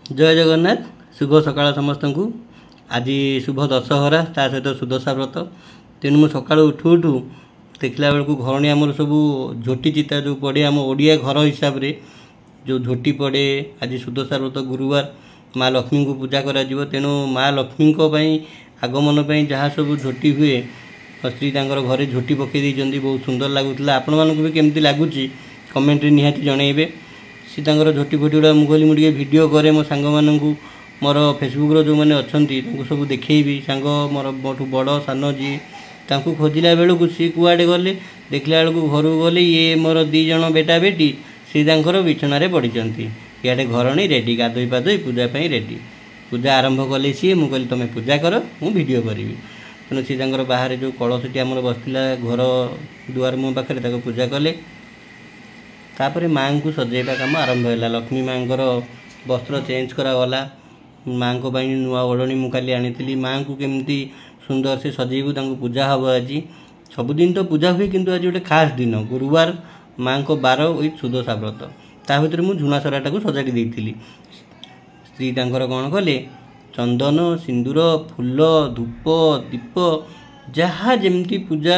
ଜୟ ଜଗନ୍ନାଥ। ଶୁଭ ସକାଳ ସମସ୍ତଙ୍କୁ। ଆଜି ଶୁଭ ଦଶହରା, ତା ସହିତ ସୁଦଶା ବ୍ରତ। ତେଣୁ ମୁଁ ସକାଳୁ ଉଠୁ ଉଠୁ ଦେଖିଲା ବେଳକୁ ଘରଣୀ ଆମର ସବୁ ଝୋଟି ଚିତା ଯେଉଁ ପଡ଼େ, ଆମ ଓଡ଼ିଆ ଘର ହିସାବରେ ଯେଉଁ ଝୋଟି ପଡ଼େ। ଆଜି ସୁଦଶା ବ୍ରତ, ଗୁରୁବାର, ମା ଲକ୍ଷ୍ମୀଙ୍କୁ ପୂଜା କରାଯିବ। ତେଣୁ ମା ଲକ୍ଷ୍ମୀଙ୍କ ପାଇଁ ଆଗମନ ପାଇଁ ଯାହା ସବୁ ଝୋଟି ହୁଏ, ସ୍ତ୍ରୀ ତାଙ୍କର ଘରେ ଝୋଟି ପକାଇ ଦେଇଛନ୍ତି। ବହୁତ ସୁନ୍ଦର ଲାଗୁଥିଲା। ଆପଣମାନଙ୍କୁ ବି କେମିତି ଲାଗୁଛି କମେଣ୍ଟରେ ନିହାତି ଜଣାଇବେ। ସେ ତାଙ୍କର ଝୋଟି ଫୋଟି ଗୁଡ଼ା, ମୁଁ କହିଲି ମୁଁ ଟିକେ ଭିଡ଼ିଓ କରେ, ମୋ ସାଙ୍ଗମାନଙ୍କୁ, ମୋର ଫେସବୁକ୍ର ଯେଉଁମାନେ ଅଛନ୍ତି ତାଙ୍କୁ ସବୁ ଦେଖେଇବି। ସାଙ୍ଗ ମୋର ମୋଠୁ ବଡ଼ ସାନ ଯିଏ, ତାଙ୍କୁ ଖୋଜିଲା ବେଳକୁ ସିଏ କୁଆଡ଼େ ଗଲେ। ଦେଖିଲା ବେଳକୁ ଘରକୁ ଗଲେ, ଇଏ ମୋର 2 ଜଣ ବେଟା ବେଟି, ସିଏ ତାଙ୍କର ବିଛଣାରେ ପଡ଼ିଛନ୍ତି। ଇଆଡ଼େ ଘରଣୀ ରେଡ଼ି, ଗାଧୋଇ ପାଧୋଇ ପୂଜା ପାଇଁ ରେଡ଼ି। ପୂଜା ଆରମ୍ଭ କଲେ ସିଏ। ମୁଁ କହିଲି ତୁମେ ପୂଜା କର, ମୁଁ ଭିଡ଼ିଓ କରିବି। ତେଣୁ ସିଏ ତାଙ୍କର ବାହାରେ ଯେଉଁ କଳସଟି ଆମର ବସିଥିଲା ଘର ଦୁଆର ମୁହଁ ପାଖରେ, ତାକୁ ପୂଜା କଲେ। ତାପରେ ମାଆଙ୍କୁ ସଜେଇବା କାମ ଆରମ୍ଭ ହେଲା। ଲକ୍ଷ୍ମୀ ମାଆଙ୍କର ବସ୍ତ୍ର ଚେଞ୍ଜ କରାଗଲା। ମାଆଙ୍କ ପାଇଁ ନୂଆ ଓଢ଼ଣୀ ମୁଁ କାଲି ଆଣିଥିଲି। ମାଆଙ୍କୁ କେମିତି ସୁନ୍ଦର ସେ ସଜେଇବୁ, ତାଙ୍କୁ ପୂଜା ହେବ ଆଜି। ସବୁଦିନ ତ ପୂଜା ହୁଏ, କିନ୍ତୁ ଆଜି ଗୋଟେ ଖାସ୍ ଦିନ, ଗୁରୁବାର, ମାଆଙ୍କ ବାର ୱିଥ୍ ସୁଦଶା ବ୍ରତ। ତା ଭିତରେ ମୁଁ ଝୁଣା ସରାଟାକୁ ସଜାଡ଼ି ଦେଇଥିଲି। ସ୍ତ୍ରୀ ତାଙ୍କର କ'ଣ କଲେ, ଚନ୍ଦନ, ସିନ୍ଦୁର, ଫୁଲ, ଧୂପ, ଦୀପ, ଯାହା ଯେମିତି ପୂଜା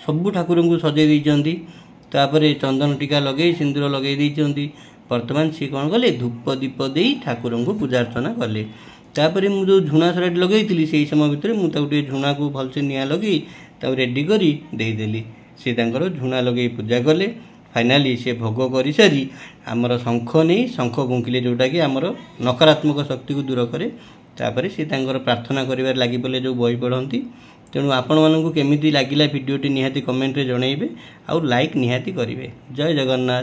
ସବୁ ଠାକୁରଙ୍କୁ ସଜେଇ ଦେଇଛନ୍ତି। ତାପରେ ଚନ୍ଦନ ଟିକା ଲଗେଇ ସିନ୍ଦୁର ଲଗେଇ ଦେଇଛନ୍ତି। ବର୍ତ୍ତମାନ ସିଏ କ'ଣ କଲେ, ଧୂପ ଦୀପ ଦେଇ ଠାକୁରଙ୍କୁ ପୂଜା ଅର୍ଚ୍ଚନା କଲେ। ତାପରେ ମୁଁ ଯେଉଁ ଝୁଣା ସରାଟି ଲଗେଇଥିଲି, ସେଇ ସମୟ ଭିତରେ ମୁଁ ତାକୁ ଟିକେ ଝୁଣାକୁ ଭଲସେ ନିଆଁ ଲଗେଇ ତାକୁ ରେଡ଼ି କରି ଦେଇଦେଲି। ସେ ତାଙ୍କର ଝୁଣା ଲଗେଇ ପୂଜା କଲେ। ଫାଇନାଲି ସେ ଭୋଗ କରିସାରି ଆମର ଶଙ୍ଖ ନେଇ ଶଙ୍ଖ ଫୁଙ୍କିଲେ, ଯେଉଁଟାକି ଆମର ନକାରାତ୍ମକ ଶକ୍ତିକୁ ଦୂର କରେ। ତାପରେ ସେ ତାଙ୍କର ପ୍ରାର୍ଥନା କରିବାରେ ଲାଗିପଡ଼ିଲେ, ଯେଉଁ ବହି ପଢ଼ନ୍ତି। ତେଣୁ ଆପଣମାନଙ୍କୁ କେମିତି ଲାଗିଲା ଭିଡ଼ିଓଟି ନିହାତି କମେଣ୍ଟରେ ଜଣାଇବେ ଆଉ ଲାଇକ୍ ନିହାତି କରିବେ। ଜୟ ଜଗନ୍ନାଥ।